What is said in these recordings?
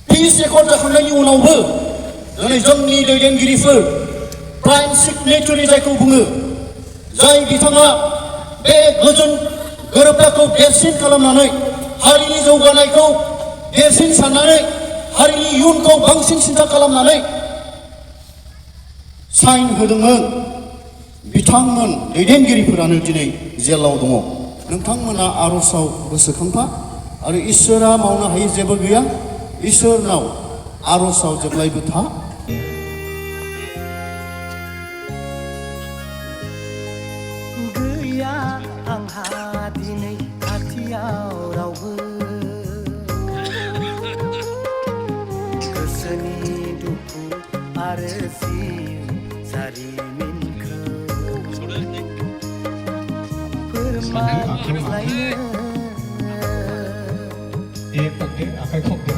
Peace Accord जाखांनायनि उनावबो दिनै जोंनि दैदेनगिरिफोर प्राइम सिगनेटारि जायखौ बुङो जाय बिथाङा बे गोजोन गोरोबथाखौ देरसिन खालामनानै हारिनि जौगानायखौ देरसिन साननानै हारिनि इयुनखौ बांसिन सिन्था खालामनानै साइन होदोंमोन बिथांमोन दैदेनगिरिफोरानो दिनै जेलाव दङ। नोंथांमोना आर'जआव गोसोखांफा आरो इसोरा मावनो हायै जेबो गैया। इसोरनाव आर'जआव जेब्लायबो था। गैया आंहा दिनै खाथियाव रावबो गोसोनि दुखु आरो जिउ जारिमिनखौ फोरमायलायनो आखाइ खबदो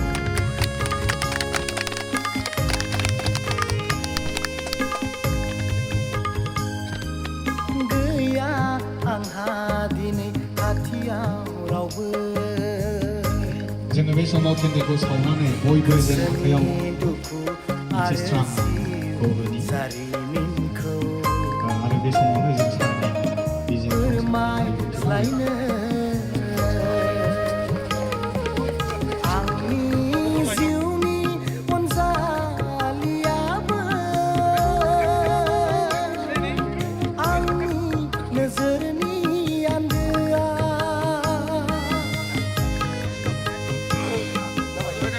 गैया आंहा दिनै खाथियाव रावबो जोङो बे समाव केन्देलखौ सावनानै बयबो जों आखायाव दुखु मोनसे स्रांखौ होनि जारिमिनखौ आरो बे समावनो जों साननाय बेजों फोरमायलायनो आंनि जिउनि अनजालियाबो आंनि नोजोरनि आन्दोआ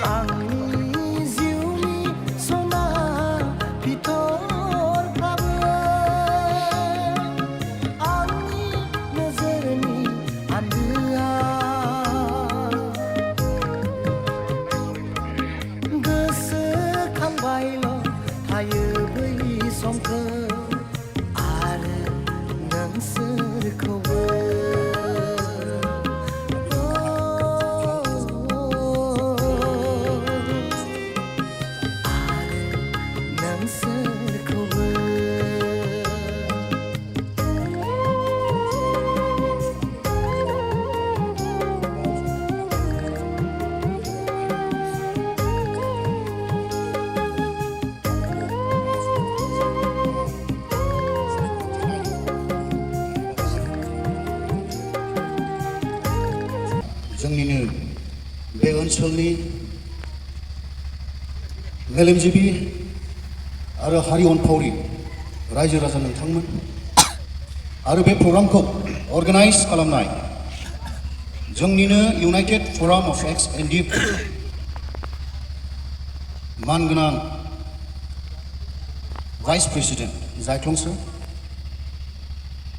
आंनि जिउनि सना बिथरफ्राबो आंनि नोजोरनि आन्दोआ गोसोखांबायल' थायो बै समखौ आरो नोंसोरखौबो आरो नोंसोरखौबो जोंनिनो बे ओनसोलनि मेलेमजिबि आरो हारि अनफावरि रायजो राजा नोंथांमोन आरो बे प्रग्रामखौ अर्गानाइज खालामनाय जोंनिनो इउनाइटेड फराम अफ एक्स एनडि मानगोनां भाइस प्रेसिडेन्ट जायख्लं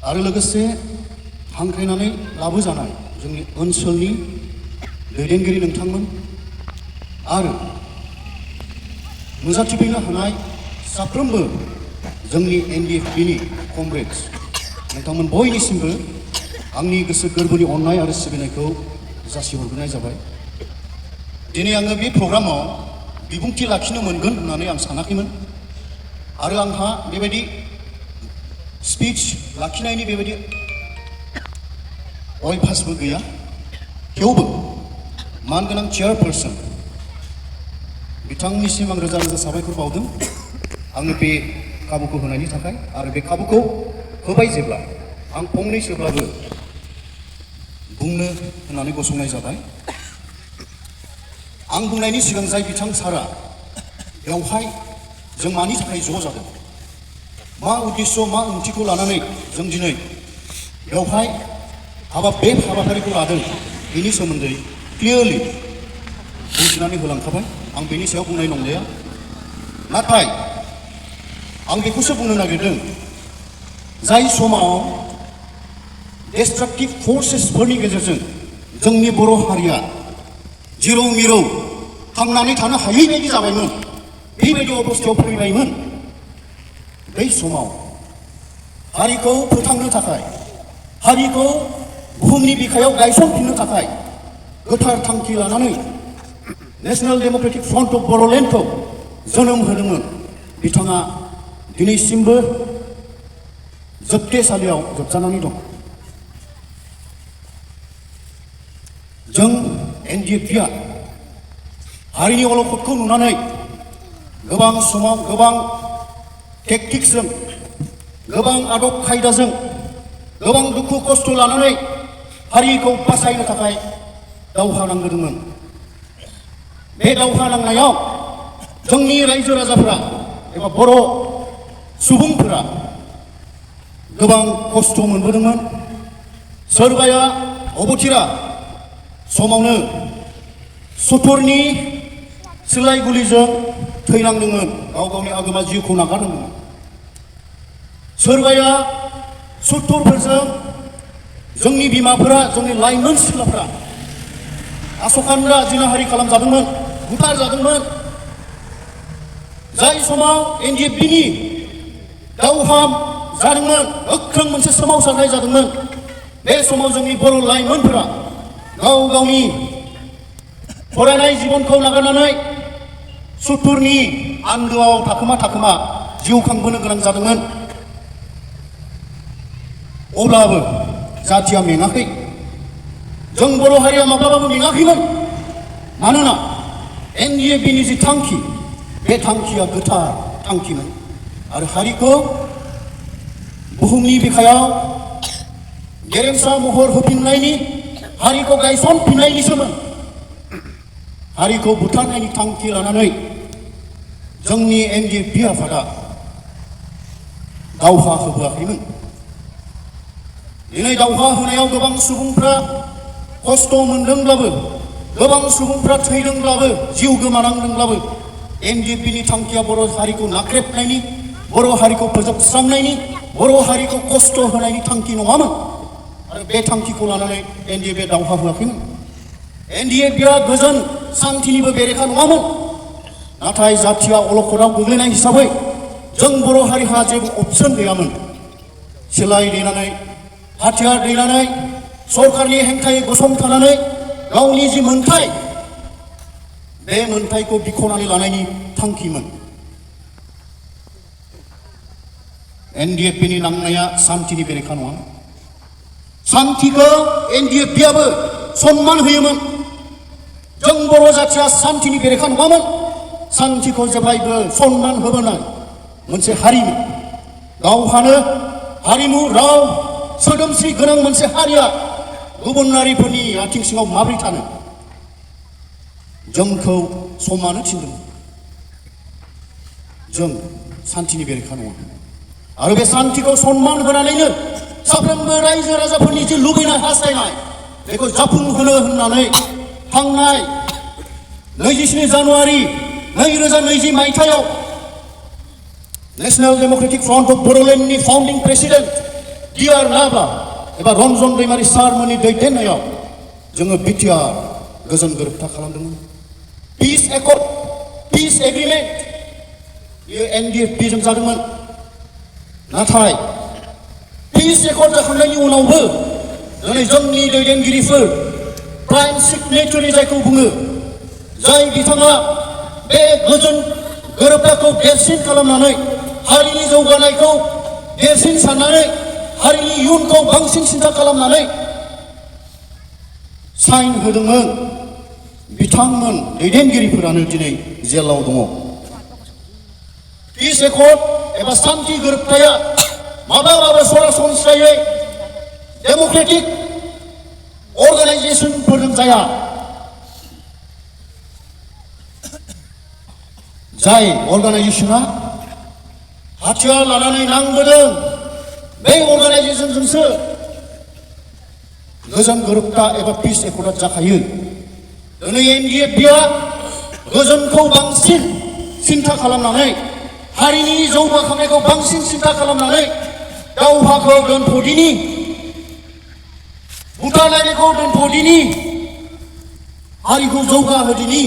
आरो लोगोसे हांख्रायनानै लाबोजानाय जोंनि ओनसोलनि दैदेनगिरि नोंथांमोन आरो नुजाथिफैनो हानाय साफ्रोमबो जोंनि एनडिएफबिनि कमरेड्स नोंथांमोन बयनिसिमबो आंनि गोसो गोरबोनि अननाय आरो सिबिनायखौ जासिहरग्रोनाय जाबाय। दिनै आङो बे प्रग्रामाव बिबुंथि लाखिनो मोनगोन होननानै आं सानाखैमोन आरो आंहा बेबायदि स्पिच लाखिनायनि बेबायदि अयभासबो गैया। थेवबो मानगोनां चेयारपारसन बिथांनिसिम आं रोजा रोजा साबायखर बावदों आंनो बे खाबुखौ होनायनि थाखाय आरो बे खाबुखौ होबाय जेब्ला आं फंनैसोब्लाबो बुंनो होननानै गसंनाय जाबाय। आं बुंनायनि सिगां जाय बिथां सारा बेवहाय जों मानि थाखाय ज' जादों मा उद्देश्य मा ओंथिखौ लानानै जों दिनै बेवहाय बे हाबाफारिखौ लादों बेनि सोमोन्दै क्लियारलि बुंथिनानै होलांखाबाय। आं बेनि सायाव बुंनाय नंलिया। नाथाय आं बेखौसो बुंनो नागिरदों जाय समाव डिस्ट्राक्टिभ फोर्सेसफोरनि गेजेरजों जोंनि बर' हारिया जिरौ मिरौ थांनानै थानो हायै बायदि जाबायमोन बेबायदि अबस्थायाव फैबायमोन। बै समाव हारिखौ फोथांनो थाखाय हारिखौ बुहुमनि बिखायाव गायसनफिननो थाखाय गोथार थांखि लानानै नेशनेल डेम'क्रेटिक फ्रन्ट अफ बड'लेण्डखौ जोनोम होदोंमोन। बिथाङा दिनैसिमबो जोबथेसालियाव जोबजानानै दं। जों एनडिएफबिआ हारिनि अलखदखौ नुनानै गोबां समाव गोबां टेक्टिक्सजों गोबां आदब खायदाजों गोबां दुखु खस्थ' लानानै हारिखौ बासायनो थाखाय दावहा नांबोदोंमोन। बे दावहा नांनायाव जोंनि रायजो राजाफोरा एबा बर' सुबुंफोरा गोबां खस्थ' मोनबोदोंमोन। सोरबाया अबथिरा समावनो सुथुरनि सोलाय गुलिजों थैनांदोंमोन, गाव गावनि आगोमा जिउखौ नागारदोंमोन। सोरबाया सुथुरफोरजों जोंनि बिमाफोरा, जोंनि लाइमोन सिख्लाफोरा आसखान्दा जिनाहारि खालामजादोंमोन, बुथारजादोंमोन। जाय समाव एनडिएफबिनि दावहा जादोंमोन, गोख्रों मोनसे सोमावसारनाय जादोंमोन, बे समाव जोंनि बर' लाइमोनफोरा गाव गावनि फरायनाय जिबनखौ नागारनानै सुथुरनि आन्दोआव थाखोमा थाखोमा जिउ खांबोनो गोनां जादोंमोन। अब्लाबो जाथिया मेङाखै, जों बर' हारिया माब्लाबाबो मेङाखैमोन। मानोना एनडिएफबिनि जि थांखि, बे थांखिया गोथार थांखिमोन आरो हारिखौ बुहुमनि बिखायाव गेरेमसा महर होफिननायनि, हारिखौ गायसनफिननायनिसोमोन। हारिखौ बुथारनायनि थांखि लानानै जोंनि एनडिएफबि आफादा दावहा होबोआखैमोन। दिनै दावहा होनायाव गोबां सुबुंफ्रा खस्थ' मोनदोंब्लाबो, गोबां सुबुंफ्रा थैदोंब्लाबो, जिउ गोमानांदोंब्लाबो एनडिएफबिनि थांखिया बर' हारिखौ नाख्रेबनायनि, बर' हारिखौ फोजोबस्रांनायनि, बर' हारिखौ खस्थ' होनायनि थांखि नङामोन आरो बे थांखिखौ लानानै एनडिएफबिआ दावहा होआखैमोन। एनडिएफबिआ गोजोन शान्तिनिबो बेरेखा नङामोन। नाथाय जाथिया अलखदाव गोग्लैनाय हिसाबै जों बर' हारिहा जेबो अपसन गैयामोन। सिलाइ दैनानै, हाथियार दैनानै, सरकारनि हेंथायै गसंथानानै गावनि जि मोन्थाय, बे मोन्थायखौ बिख'नानै लानायनि थांखिमोन। एनडिएफबिनि नांनाया शान्तिनि बेरेखा नङा। शान्तिखौ एनडिएफबिआबो सन्मान होयोमोन। जों बर' जाथिया शान्तिनि बेरेखा नङामोन। शान्तिखौ जेब्लायबो सन्मान होबोनाय मोनसे हारिमोन। गावहानो हारिमु, राव, सोदोमस्रि गोनां मोनसे हारिया गुबुन हारिफोरनि आथिं सिङाव माबोरै थानो? जोंखौ समानो थिनदों। जों शान्तिनि बेरेखा नङा आरो बे शान्तिखौ सन्मान होनानैनो साफ्रोमबो रायजो राजाफोरनि जि लुबैनाय, हास्थायनाय, बेखौ जाफुंहोनो होननानै थांनाय 27 जानुवारि 2020 मायथाइयाव नेशनेल डेम'क्रेटिक फ्रन्ट अफ बड'लेण्डनि फाउन्डिं प्रेसिडेन्ट डिआर नाब्ला एबा रन्जन दैमारि सारमोननि दैदेननायाव जोङो बिटिआर गोजोन गोरोबथा खालामदोंमोन। पिस एकर्ड, पिस एग्रिमेन्ट, बेयो एनडिएफबिजों जादोंमोन। नाथाय पिस एकर्ड जाखांनायनि उनावबो दिनै जोंनि दैदेनगिरिफोर, प्राइम सिगनेटरि जायखौ बुङो, जाय बिथाङा बे गोजोन गोरोबथाखौ देरसिन खालामनानै, हारिनि जौगानायखौ देरसिन साननानै, हारिनि इयुनखौ बांसिन सिन्था खालामनानै साइन होदोंमोन, बिथांमोन दैदेनगिरिफोरानो दिनै जेलाव दङ। पिस एकर्ड एबा शान्ति गोरोबथाया माब्लाबाबो सरासनस्रायै डेम'क्रेटिक अर्गानाइजेसनफोरजों जाया। जाय अर्गानाइजेसना हाथियार लानानै नांबोदों, बे अर्गानाइजेसनजोंसो गोजोन गोरोबथा एबा पिस एकर्डआ जाखायो। दिनै एनडिएफबिआ गोजोनखौ बांसिन सिन्था खालामनानै, हारिनि जौगाखांनायखौ बांसिन सिन्था खालामनानै दावहाखौ दोनथ'दिनि, बुथारलायनायखौ दोनथ'दिनि, हारिखौ जौगाहोदिनि,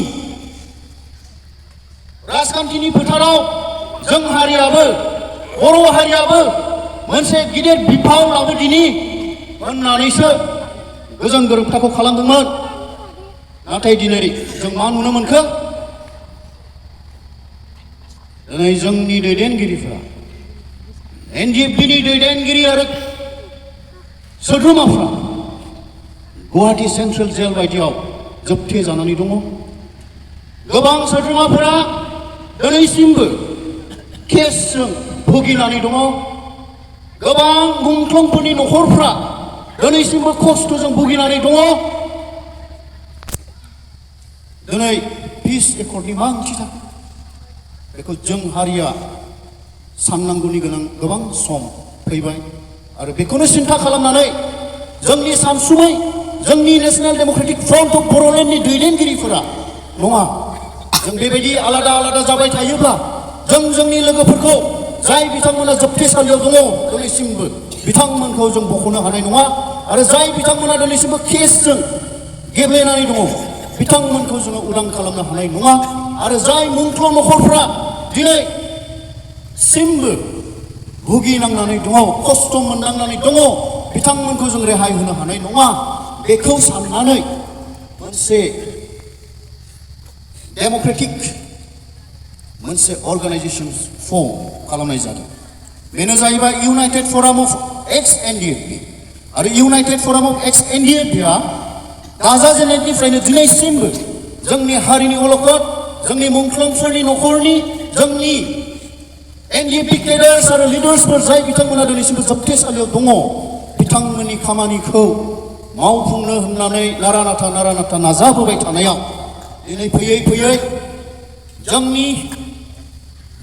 राजखान्थिनि फोथाराव जों हारियाबो, बर' हारियाबो मोनसे गिदिर बिफाव लाबोदिनि होननानैसो गोजोन गोरोबथाखौ खालामदोंमोन। नाथाय दिनै जों मा नुनो मोनखो? दिनै जोंनि दैदेनगिरिफोरा, एनडिएफबिनि दैदेनगिरि आरो सोद्रोमाफ्रा गुवाहाटी सेन्ट्रेल जेल बायदियाव जोबथे जानानै दङ। गोबां सोद्रोमाफोरा दिनैसिमबो केसजों भुगिनानै दङ। गोबां मुंख्लंफोरनि नखरफ्रा दिनैसिमबो खस्थ'जों भुगिनानै दङ। दिनै पिस एकर्डनि मा ओंथि थागोन बेखौ जों हारिया साननांगौनि गोनां गोबां सम फैबाय आरो बेखौनो सिन्था खालामनानै जोंनि सानसुमै जोंनि नेशनेल डेम'क्रेटिक फ्रन्ट अफ बर'लेण्डनि दैदेनगिरिफोरा नङा जों बेबायदि आलादा आलादा जाबाय थायोब्ला जों जोंनि लोगोफोरखौ जाय बिथांमोना जोबथेसालियाव दङ दिनैसिमबो बिथांमोनखौ जों बख'नो हानाय नङा आरो जाय बिथांमोना दिनैसिमबो केसजों गेब्लेनानै दङ बिथांमोनखौ जोङो उदां खालामनो हानाय नङा आरो जाय मुंख्लं नखरफ्रा दिनैसिमबो भुगिनांनानै दङ खस्थ' मोननांनानै दङ बिथांमोनखौ जों रेहाय होनो हानाय नङा बेखौ साननानै मोनसे डेम'क्रेटिक मोनसे अर्गानाइजेसन फर्म खालामनाय जादों। बेनो जाहैबाय इउनाइटेड फराम अफ एक्स एनडिएफबि आरो इउनाइटेड फराम अफ एक्स एनडिएफबिआ दाजाजेननायनिफ्रायनो दिनैसिमबो जोंनि हारिनि अलखद जोंनि मुंख्लंफोरनि नखरनि जोंनि एनडिएफबि केडार्स आरो लिडार्सफोर जाय बिथांमोना दिनैसिमबो जोबथेसालियाव दङ बिथांमोननि खामानिखौ मावफुंनो होननानै नारा नाथा नाजाबोबाय थानायाव दिनै फैयै फैयै जोंनि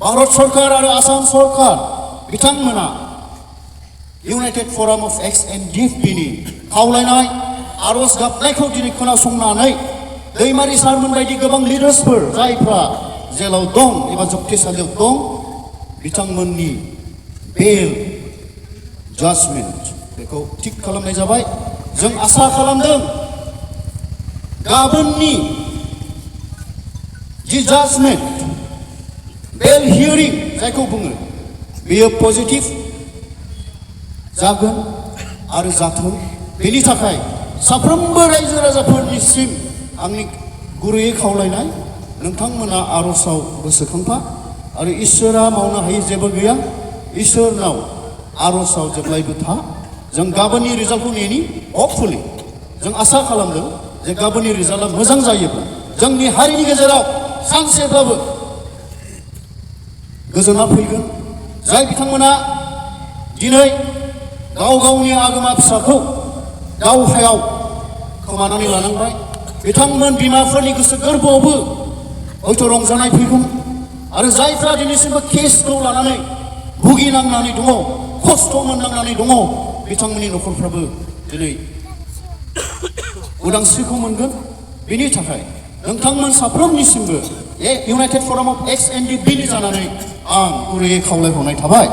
भारत सरकार आरो आसाम सरकार बिथांमोना इउनाइटेड फराम अफ एक्स एनडिएफबिनि खावलायनाय आरज गाबनायखौ दिनै खोनासंनानै दैमारि सारमोन बायदि गोबां लिडार्सफोर जायफ्रा जेलाव दं एबा जोबथेसालियाव दं बिथांमोननि बेल जाजमेन्ट बेखौ थिग खालामनाय जाबाय। जों आसा खालामदों गाबोननि जि जाजमेन्ट बेल हियरिं जायखौ बुङो बेयो पजिटिभ जागोन आरो जाथों बेनि थाखाय साफ्रोमबो रायजो राजाफोरनिसिम आंनि गुरैयै खावलायनाय नोंथांमोना आर'जआव गोसोखांफा आरो इसोरा मावनो हायै जेबो गैया इसोरनाव आर'जआव जेब्लायबो था जों गाबोननि रिजाल्टखौ नेनि हपफुलि जों आसा खालामदों जे गाबोननि रिजाल्टआ मोजां जायोब्ला जोंनि हारिनि गेजेराव सानसेब्लाबो गोजोना फैगोन। जाय बिथांमोना दिनै गाव गावनि आगोमा फिसाखौ दावहायाव खोमानानै लानांबाय बिथांमोन बिमाफोरनि गोसो गोरबोआवबो हयथ' रंजानाय फैगोन आरो जायफ्रा दिनैसिमबो केसखौ लानानै भुगिनांनानै दङ खस्थ' मोननांनानै दङ बिथांमोननि नखरफ्राबो दिनै उदांस्रिखौ मोनगोन। बेनि थाखाय नोंथांमोन साफ्रोमनिसिमबो इउनाइटेड फराम अफ एक्स एनडिएफबिनि जानानै आं गुरैयै खावलायहरनाय थाबाय।